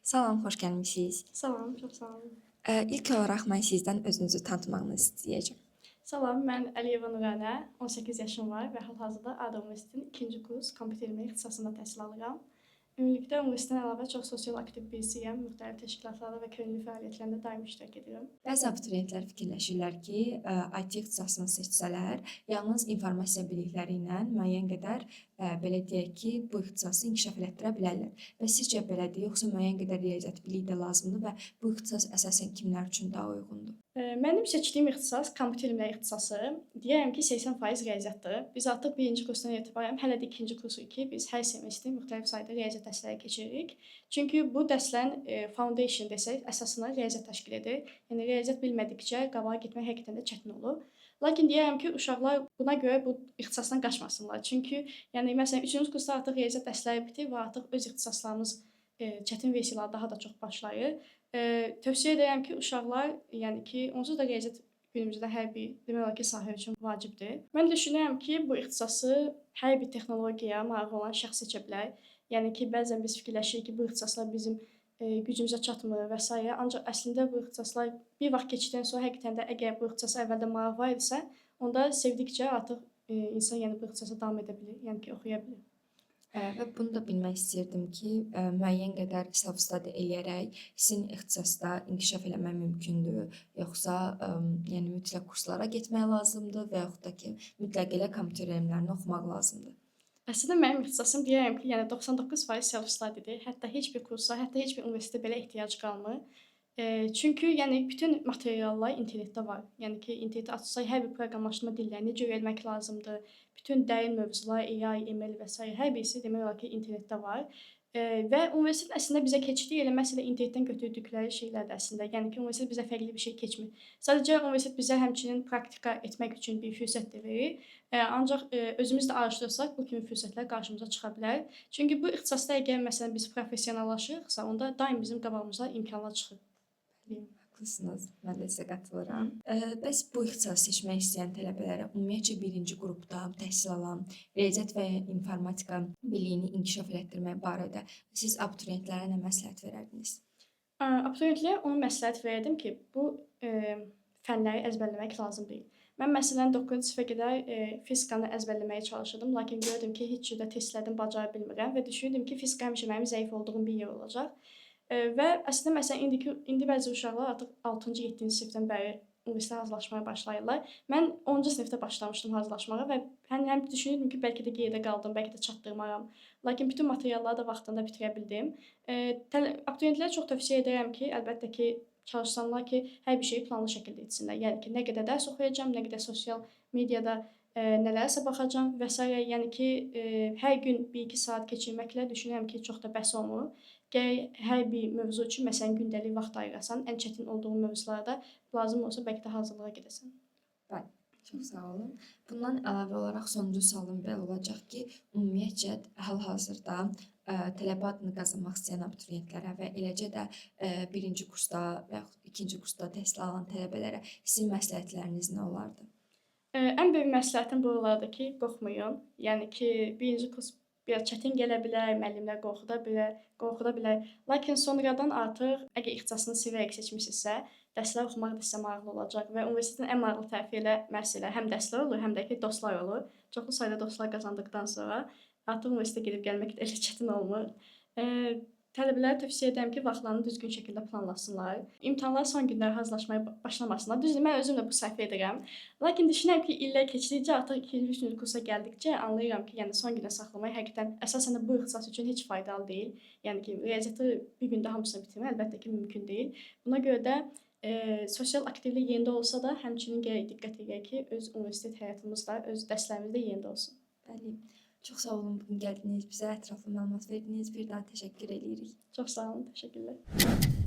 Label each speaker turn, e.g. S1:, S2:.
S1: Salam, xoş gəlmisiniz.
S2: Salam, çox sağ olun.
S1: İlk olaraq mən sizdən özünüzü tanıtmağınızı istəyəcəm.
S2: Salam, mən Əliyeva Nuranə, 18 yaşım var və hal-hazırda ADA Universitetinin 2-ci kurs kompüter elmləri ixtisasında təhsil alıram. Ümumilikdə universitetdən əlavə çox sosial aktiv birisiyəm, müxtəlif təşkilatlarda və könüllü fəaliyyətlərində daim iştirak edirəm.
S1: Bəzi abituriyentlər fikirləşirlər ki, IT ixtisasını seçsələr, yalnız informasiya bilikləri ilə müəyyən qədər, belə deyək ki, bu ixtisası inkişaf elətdirə bilərlər. Və sizcə belədir, yoxsa müəyyən qədər riyaziyyat biliyi də lazımdır və bu ixtisas əsasən kimlər üçün daha uyğundur?
S2: Mənim seçdiyim ixtisas kompüter elmləri ixtisası. Deyərəm ki, 80% riyaziyyatdır. Biz artıq birinci kursdan etibarən, hələ də ikinci kursuq ki, biz hər semestr müxtəlif sayda riyaziyyat dərsləri keçiririk. Çünki bu dərslərin foundation desək, əsasını riyaziyyat təşkil edir. Yəni riyaziyyat bilmədikcə qabağa getmək həqiqətən də çətin olur. Lakin deyərəm ki, uşaqlar buna görə bu ixtisasdan qaçmasınlar. Çünki yəni məsələn 3-cü kursda artıq riyaziyyat dərsləri bitir və artıq öz ixtisaslarımız çətin versiyaları daha da çox başlayır. Tövsiyə edirəm ki, uşaqlar, yəni ki, onsuz da riyaziyyat günümüzdə hər bir demək olar ki, sahə üçün vacibdir. Mən düşünürəm ki, bu ixtisası hər bir texnologiyaya marağı olan şəxs seçə bilər. Yəni ki, bəzən biz fikirləşirik ki, bu ixtisaslar bizim gücümüzə çatmır və sairə. Ancaq əslində bu ixtisaslar bir vaxt keçdikdən sonra həqiqətən də əgər bu ixtisasa əvvəldə maraq var idisə, onda sevdikcə artıq insan yəni bu ixtisasa davam edə bilir, yəni ki, oxuya bilir.
S1: Və bunu da bilmək istəyirdim ki, müəyyən qədər self-study eləyərək sizin ixtisasda inkişaf eləmək mümkündür, yoxsa yəni mütləq kurslara getmək lazımdır və yaxud da ki, mütləq elə kompüter elmlərini oxumaq lazımdır?
S2: Əslində mənim ixtisasım deyərəm ki, yəni 99% self-study-dir. Hətta heç bir kursa, hətta heç bir universitetə belə ehtiyac qalmır. Çünki yəni bütün materiallar internetdə var. Yəni ki, interneti açsaq hər bir proqramlaşdırma dillərini necə öyrənmək lazımdır, bütün dərin mövzular, AI, ML və sairə hər birisi demək olar ki, internetdə var. Və universitet əslində bizə keçdiyi elə məsələ internetdən götürdükləri şeylərdir əslində. Yəni ki, universitet bizə fərqli bir şey keçmir. Sadəcə universitet bizə həmçinin praktika etmək üçün bir fürsət də verir. Ancaq özümüz də araşdırsaq bu kimi fürsətlər qarşımıza çıxa bilər. Çünki bu ixtisasda əgər məsələn biz professionallaşırıqsa, onda daim bizim qabağımıza imkanlar çıxır.
S1: Bəli, haqlısınız. Mən də sizə qatılıram. Bəs bu ixtisası seçmək istəyən tələbələrə, ümumiyyətcə birinci qrupda təhsil alan, riyaziyyat və informatika biliyini inkişaf elətdirmək barədə siz abituriyentlərə nə məsləhət verərdiniz?
S2: Abituriyentlərə onu məsləhət verərdim ki, bu fənləri əzbərləmək lazım deyil. Mən məsələn 9-cu sinifə qədər fizikanı əzbərləməyə çalışırdım, lakin gördüm ki, heç cür də testlərdən bacara bilmirəm və düşünürdüm ki, fizika həmişə mənim zəif olduğum bir yer olacaq. Və əslində məsələn indi bəzi uşaqlar artıq 6-cı, 7-ci sinifdən bəri universitetə hazırlaşmağa başlayırlar. Mən 10-cu sinifdə başlamışdım hazırlaşmağa və həm düşünürdüm ki, bəlkə də geridə qaldım, bəlkə də çatdırmaram. Lakin bütün materialları da vaxtında bitirə bildim. Abituriyentlərə çox tövsiyə edirəm ki, əlbəttə ki, çalışsınlar ki, hər bir şeyi planlı şəkildə etsinlər. Yəni ki, nə qədər dərs oxuyacağam, nə qədər sosial mediada nələrsə baxacağam və sairə. Yəni ki, hər gün 1-2 saat keçirməklə düşünürəm ki, çox da bəs olmur. Gərək hər bir mövzu üçün məsələn gündəlik vaxt ayırasan, ən çətin olduğu mövzularda lazım olsa bəlkə də hazırlığa gedəsən.
S1: Bəli, çox sağ olun. Bundan əlavə olaraq sonuncu sualım belə olacaq ki, ümumiyyətcə hal-hazırda tələbə adını qazanmaq istəyən abituriyentlərə və eləcə də birinci kursda və yaxud ikinci kursda təhsil alan tələbələrə sizin məsləhətləriniz nə olardı?
S2: Ən böyük məsləhətim bu olardı ki, qorxmayın. Yəni ki, birinci kurs biraz çətin gələ bilər, müəllimlər qorxuda bilər. Lakin sonradan artıq əgər ixtisasını sevərək seçmisinizsə, dərslər oxumaq da sizə maraqlı olacaq və universitetin ən maraqlı tərəfi elə məhz elə həm dərslər olur, həm də ki, dostlar olur. Çoxlu sayda dostlar qazandıqdan sonra artıq universitetə gedib gəlmək də elə çətin olmur. Tələbələrə tövsiyə edirəm ki, vaxtlarını düzgün şəkildə planlasınlar. İmtahanlara son günlər hazırlaşmaya başlamasınlar. Düzdür, mən özüm də bu səhvi edirəm. Lakin düşünürəm ki, illər keçdikcə artıq 2-ci, 3-cü kursa gəldikcə anlayıram ki, yəni son günə saxlamaq həqiqətən əsasən də bu ixtisas üçün heç faydalı deyil. Yəni ki, riyaziyyatı bir gündə hamısını bitirmək əlbəttə ki, mümkün deyil. Buna görə də sosial aktivlik yerində olsa da, həmçinin gərək diqqət edək ki, öz universitet həyatımız da, öz dərslərimiz də yerində olsun.
S1: Bəli. Çox sağ olun, bugün gəldiniz, bizə ətraflı məlumat verdiniz. Bir daha təşəkkür eləyirik.
S2: Çox sağ olun, təşəkkürlər.